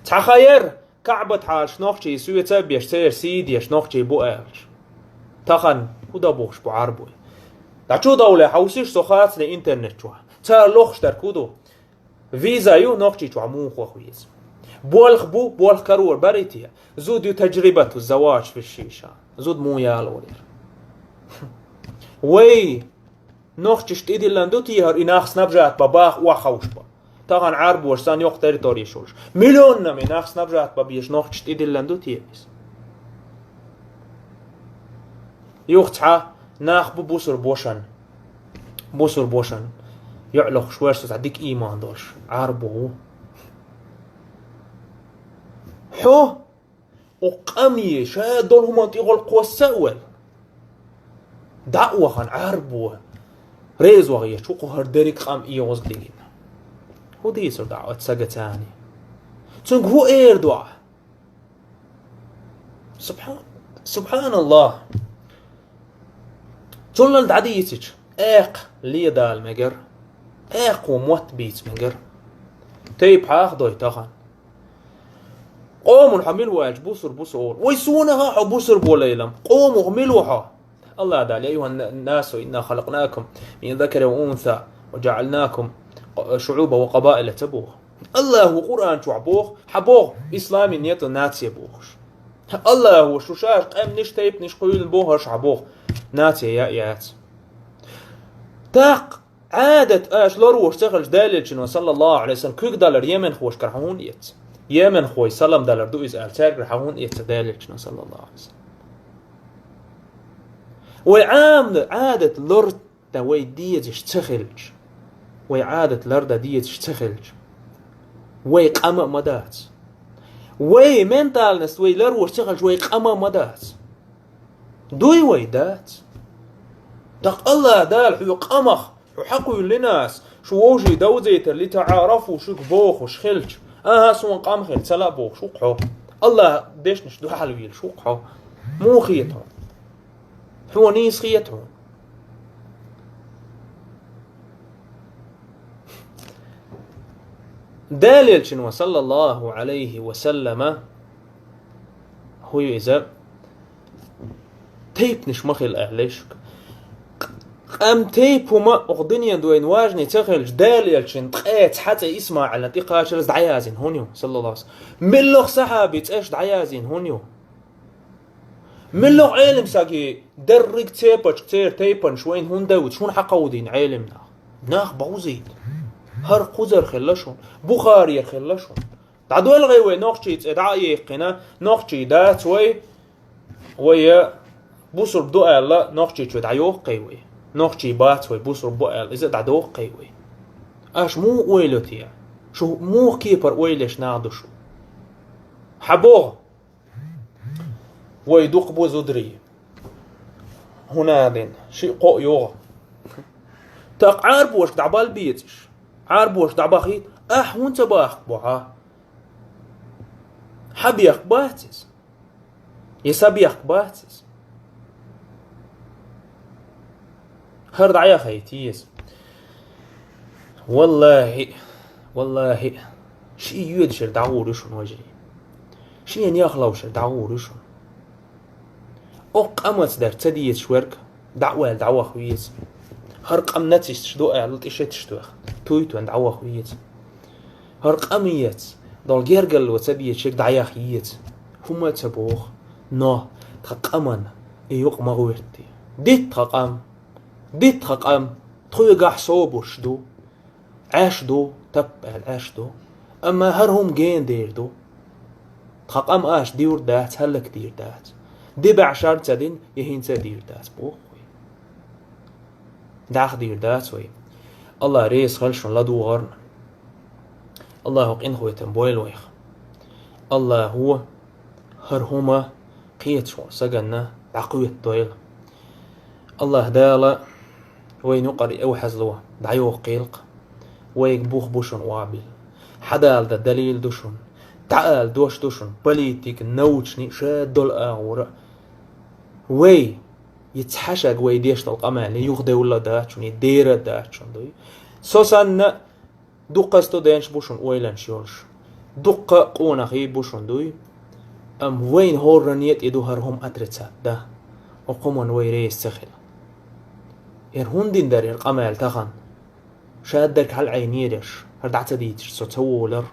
Цхьа хан яра Каъбат хьалаш нохчий соьца а беш, церан сий деш нохчий бу аьлча. Тахан хӀун дан бохуш бу Ӏарбой? ДӀа чу довле хьовсийша со хацане интернет чохь. Цара лохуш дерг хӀун ду? Виза ю, Нохчийчохь муха ваха веза? Болх бу, болх карор барий те? Зуд ю таджрибату заваж фи шиша. Зуд муха ялор яра? Вай, нохчаш тӀедиллина ду те хӀара, и нах снабжат бан баха охьаховш бан? Тахана Ӏарбоша санна йоккха территори йолуш. Миллионнам и нах снабжат бан безаш нохчаш тӀедиллина ду те иза? Юха цхьа нах бу бусурбошан. Бусурбошан. ЙоӀ лохуш вара со цхьа дика ийман долуш, Ӏарбо ву. Хьо, оцу къаме ша долу хӀуманна тӀехула кхосса а ваьлла, дӀа а вахана Ӏарбо реза вахийча, хӀу кху хӀара дерриг къам эгӀаза дигина. ХӀун дийцур ду оцу сагаца? Цуьнга хӀун эр ду ахь? Субхьан-, субхьаналлахӀ! Цунна дӀадийцича, эккха ледала мегар, эккхо мотт бийца мегар. Тайпа хьаха дой тахана. Къоман хьо мила ву аьлча, бусурба ву со олу. Вай, суна хаа хьо бусурба валийлам. Къомах мила ву хьо? АллахӀ Дала: «يا أيها الناس إنا خلقناكم من ذكر وأنثى وجعلناكم شعوبا وقبائل» ца боху? АллахӀа Къуръан чохь боху, хьан боху, исламе нету нация бохуш. АллахӀа шу шаьш къаьмнаш, тайпанаш кхоьллина боху, хӀорш хьан боху, нация яа яц. ТӀаккха Ӏадат аша ларвош ца хилча, Делан Элчано, саллаллаху Ӏалайхи ва саллам, куьг далар йеменхошкара хьан хӀунда эцна? Йеменхой салам далар ду иза аьлла, цаьргара хьан хӀунда эцна Делан Элчано, саллаллаху Ӏалайхи ва саллам? Вай Ӏамда Ӏадат лар дан вай дезаш ца хилча, вай Ӏадат лар дан дезаш ца хилча, вай къам а ма дац. Вай ментальность вай ларвош ца хилча, вай къам а ма дац. Дуй вай? Дац. ТӀаккха АллахӀ Дала хьоьга къамах, хьо хьакхуьйллина ас, шу вовший довзийтар, «لتعارفوا» шуьга бохуш хилча, «АхӀа, суна къам хир», ца лаа бохуш ву-кх хьо. АллахӀан дешнаш дуьхьал вийлаш ву-кх хьо. Муха хета хьуна? Хьуна нийса хета хьуна? Делан Элчано, саллаллаху Ӏалайхи ва саллама, хӀу ю иза, тайпанаш ма хила аьлла шуьга. Къам, тайпа хӀума оха дуьненан дуьйна важни ца хилча, Делан Элчанан ткъе цхьа цӀе ИсмаӀилан тӀе кхачаллалц дӀаязйина хӀунда ю, саллаллаху Ӏалайхи ва саллам? Муьлхха сахьаби цӀеш дӀаязйина хӀунда ю? Муьлхха Ӏелам саги дерриг цепочка, церан тайпанаш вайна хӀунда даьвда, шуна хьакховдийна Ӏелам нах? Нах бовзийта. ХӀара кхузара хилла шуна, Бухарера хилла шуна. ДӀадоьлхий вай нохчий цӀе дӀа а яьккхина, нохчий дац вай, вай бусурба ду аьлла, Нохчийчу дӀайохкий вай? Нохчий бац вай, бусурба бу аьлла, иза а дӀадохкий вай? Аша муха ойла йо те? Шу муха кепара ойла еш нах ду шу? Хьан боху? Вай дукха бу зударий. ХӀунда аьлла, шиъ-кхоъ йогӀу. ТӀаккха Ӏарбошка дӀабала безаш, Ӏарбошка дӀабахийта, ахь хӀунда ца бахка бу хьан? Хьан бехк бац иза? Я сан бехк бац иза? ХӀара дӀаяхийта еза. ВаллахӀи, валлахӀи, шен йоьдушера дӀагӀур ю шуна, вежарий. Шена яхловшера дӀагӀур ю шуна. Оха къамаца дерг ца дезаш верг, дӀа а ваьлла дӀаваха веза. ХӀара къам нацисташ ду аьлла, тӀе шеташ тоьхна, туй тоьхна дӀаваха веза. ХӀара къамаца долу гергарло ца дезаш дӀаяха еза. ХӀумма а ца боху, но тхан къаман и юкъ ма гӀоьртий. Дита тхан къам, дита тхан къам, тхоьгахь собарш ду. Ӏаш ду, тап аьлла Ӏаш ду. Амма хӀара хӀума гена дер ду. Тхан къам аша дийр дац, хӀаллакдийр дац. Де бӀе шарна ца дина, я хӀинца а дийр дац, боху вай. ДӀахо дийр дац вай. АллахӀ реза хила шуна ладугӀарна. АллахӀа къинхетам бойла вайх. АллахӀа хӀара хӀума кхеташ волу саганна дӀакхоьттадойла. АллахӀ Дала вайна юкъара эвхьазло дӀайоккхийла-кх. Вайга бух бу шуна охьабилла. Хьадала дан далил ду шуна. ДӀаала дош ду шуна. Политика, научни, ша долу агӀора. Вай, и цхьа шаг вай деш долу къамел, и юхадевлла а дац шуна, и дера а дац шуна дуй. Со санна, дуккха студенташ бу шуна ойланаш йолуш. Дуккха къонахий бу шуна дуй. Амма вайна хӀоранна а тӀе ду хӀара хӀума отрицать дан. Окху хӀуманна вай реза ца хила. ХӀара хӀунда дина дара хӀара къамел тахана? Шадерг хьалаӀайнера аш, хӀара дӀа ца дийцича со ца волара.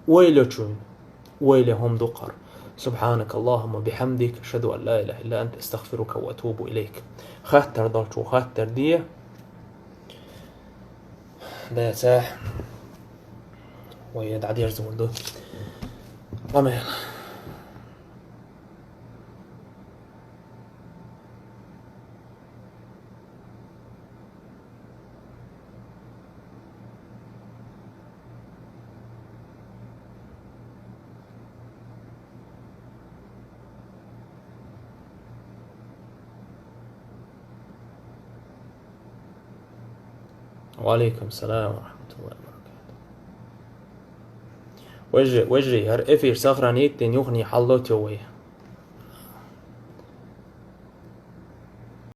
Ойла йочуьнга ойла хӀума ду-кх хӀара. سبحانك اللهم وبحمدك، أشهد أن لا إله إلا أنت، أستغفرك وأتوب إليك. Хаттар долчо хаттар де. Дацахь, вай дӀадерзор ду. Къамел. وعليكم السلام ورحمة الله وبركاته. Вежарий, вежарий, хӀара эфир сохранить дина юхане хьалло те вай.